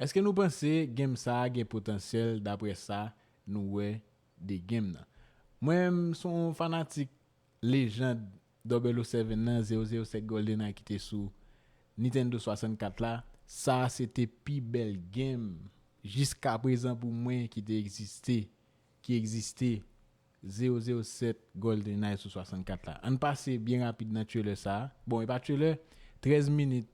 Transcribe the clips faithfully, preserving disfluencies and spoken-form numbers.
Èske nou panse game sa a gen potansyèl daprè sa nou wè de game nan? Mwen, m se yon fanatik lejand Double oh Seven nan, zewo zewo sèt GoldenEye ki te sou Nintendo swasannkat la. Sa a se te pi bèl game jiskaprezan pou mwen ki te egziste, ki egziste. Zewo zewo sèt GoldenEye sou swasannkat la. Ann pase byen rapid nan trailer sa a. Bon, e pa trailer, trèz minit,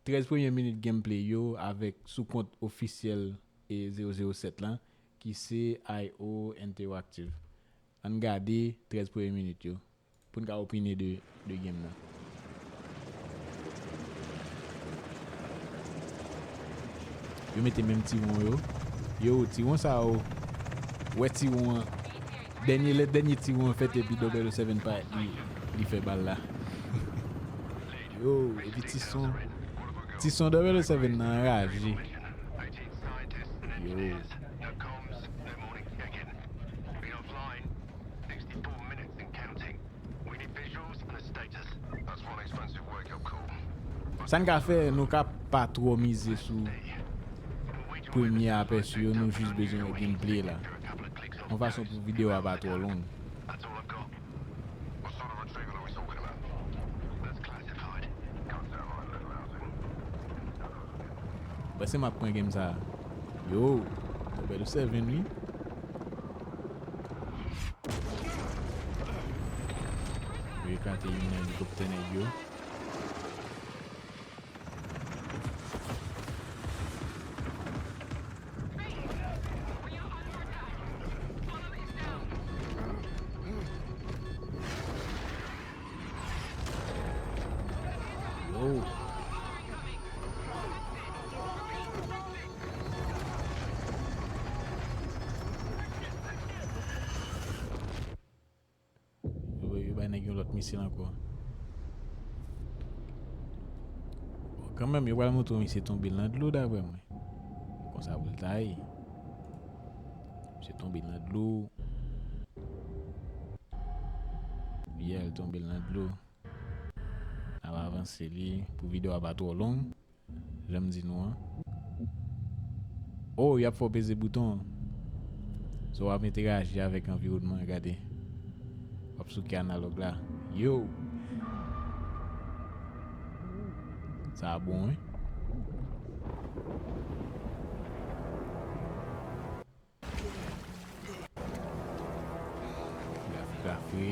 trèz premye minit gameplay yo avèk sou kont ofisyèl e zewo zewo sèt lan, ki se I O Interactive. Ann gade trèz premye minit yo pou n ka opine de, de game nan. Yo mete menm ti won yo. Yo, ti won sa yo. Wè ti won an. Dènye, lè dènye ti won an fèt epi Double oh Seven pa li, li fè bal la. Yo, epi ti son. Ti son Double oh Seven nan anraje. Yo. Sa n ka fè, nou ka pa twò mize sou premye apèsi yo, nou jis bezwen wè gameplay la. Yon fason pou videyo a pa twò long. Panse m ap pran game sa a. Yo, Double oh Seven wi. Yo eklate youn nan elikoptè nèg yo. Yo. Yo, yo bay nèg yon lòt misil ankò. Bon, kanmenm, yo pral montre w misye tonbe nan dlo, daprè mwen. Konsa pou l ta ye. Misye tonbe nan dlo. Yeah, l tonbe nan dlo. N ap avanse li pou videyo a pa twò long. Jan m di nou an. Oh, y ap fè w peze bouton an. So, w ap enteraji avèk anviwònman an, gade. W ap souke analòg la. Yo! Sa a bon, wi. Grafik la fre.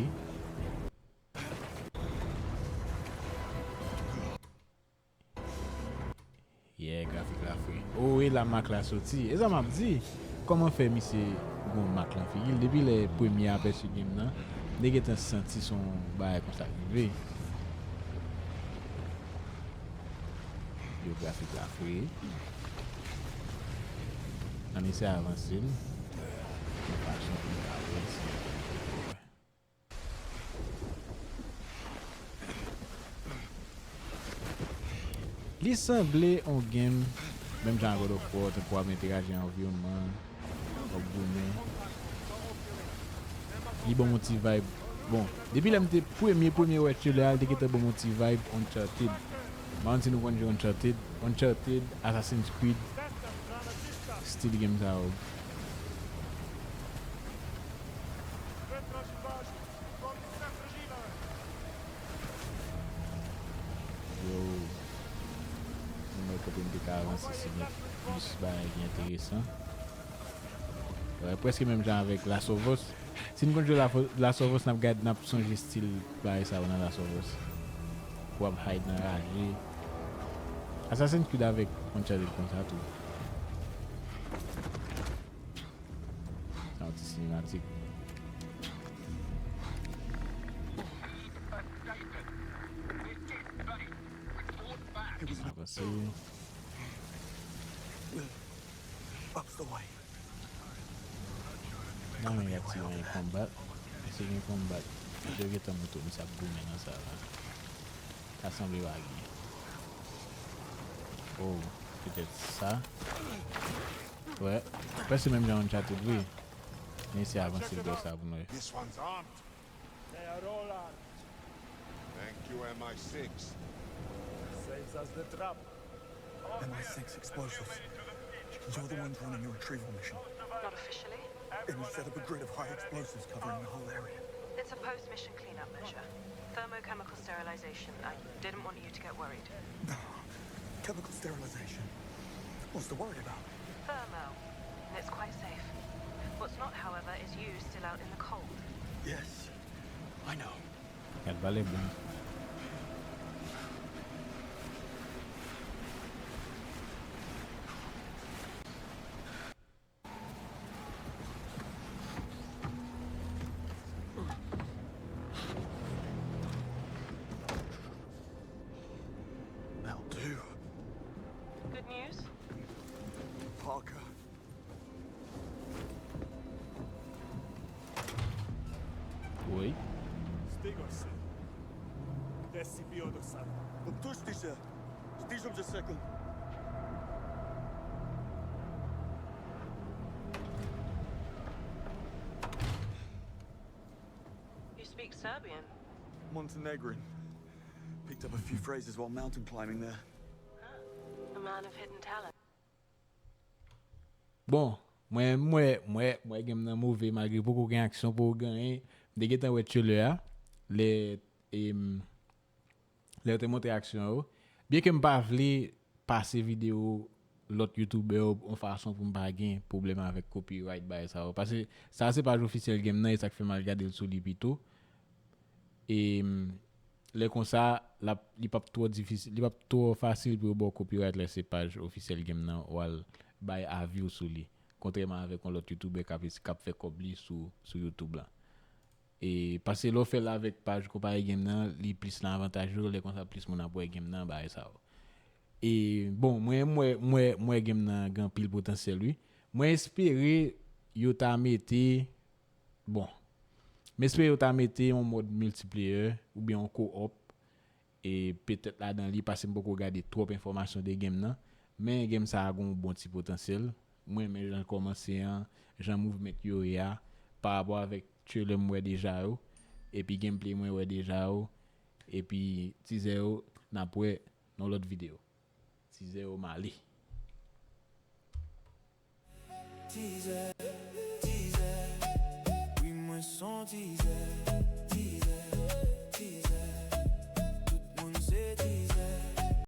Yeah, grafik la fre. Oh, e la mak la soti. E sa m ap di. Kòman fè misye gon mak lan figi l? Depi lè premye apèsi game nan, m te gentan santi se yon bagay konsa k rive. Yo, grafik la fre. Ann eseye avanse l. Yon fason pou n ka wè si nou gen yon pwoblèm. Li sanble on game, menm jan ak God of War, tankou w ap enteraji ak anviwònman an, w ap goumen. Li ban m on ti vibe. Bon, depi lè m te premye, premye wè trailer a, li te gentan ban m on ti vibe Uncharted. M pa konn si nou konn jwe Uncharted. Uncharted, Assassin's Creed, stil game sa yo. Yo, mwen wè kote m te ka avanse si gen plis bagay ki enteresan. Wè, prèske menm jan avèk Last of Us. Si n konn jwe La-, Last of Us, n ap gad, n ap sonje stil bagay sa yo nan Last of Us. Pou w ap hide nan raje. Assassin's Creed avèk Uncharted konsa tou. Sa yon ti sinematik. Avanse. Nan men y ap di yon konbat. Se gen konbat. Yo gentan montre m sa ap goumen nan sa la. Sa sanble pa gen. Oh, petèt sa. Wè. Prèske menm jan Uncharted vre. Men se avanse l bò sa pou nou wè. This one's armed. They are all armed. Thank you, M I six. Saves us the trouble. M I six explosives. You're the ones running a retrieval mission. Not officially. And you set up a grid of high explosives covering the whole area. It's a post mission cleanup measure. Thermochemical sterilization. I didn't want you to get worried. Chemical sterilization. What's to worry about? Thermo. It's quite safe. What's not, however, is you still out in the cold. Yes, I know. Gad pale bon. That'll do. Good news? Parker. Wi. Stigos. Desipio do Sara. Tush, teacher. Stijum de second. You speak Serbian. Montenegrin. Picked up a few phrases while mountain climbing there. A man of hidden talent. Bon, mwen mwen mwen mwen game nan move malgre poko gen aksyon pou genyen. M te gentan wè trailer a lè em, lè yo te montre aksyon yo. Byen ke m pa vle pase videyo lòt youtubè yo yon fason pou m pa gen pwoblèm avèk copyright bagay sa yo. Paske sa se paj ofisyèl game nan e sa k fè m al gade l sou li pito. E lè konsa l ap li p ap twò difisil, li p ap twò fasil pou yo ba w copyright lè se paj ofisyèl game nan w al bay avi w sou li. Kontrèman avèk yon lòt youtubè k ap k ap fè kòb li sou sou YouTube la. E paske lè w fè l avèk paj konpayi game nan li plis nan avantaj yo, lè konsa plis moun ap wè game nan bagay sa yo. E bon, mwen m wè m wè m wè game nan gen anpil potansyèl wi. Mwen espere yo ta mete Bon, m espere yo ta mete yon mòd multiplayer oubyen yon co-op. E petèt ladan li paske m poko gade twòp enfòmasyon de game nan. Men game sa a gen yon bon ti potansyèl. Mwen renmen jan l kòmanse an, jan movement yo ye a, pa rapò avèk trailer m wè deja yo, epi gameplay mwen wè deja yo, epi teaser yo n ap wè nan lòt videyo. Teaser yo m ale. Teaser, teaser, wi mwen son teaser.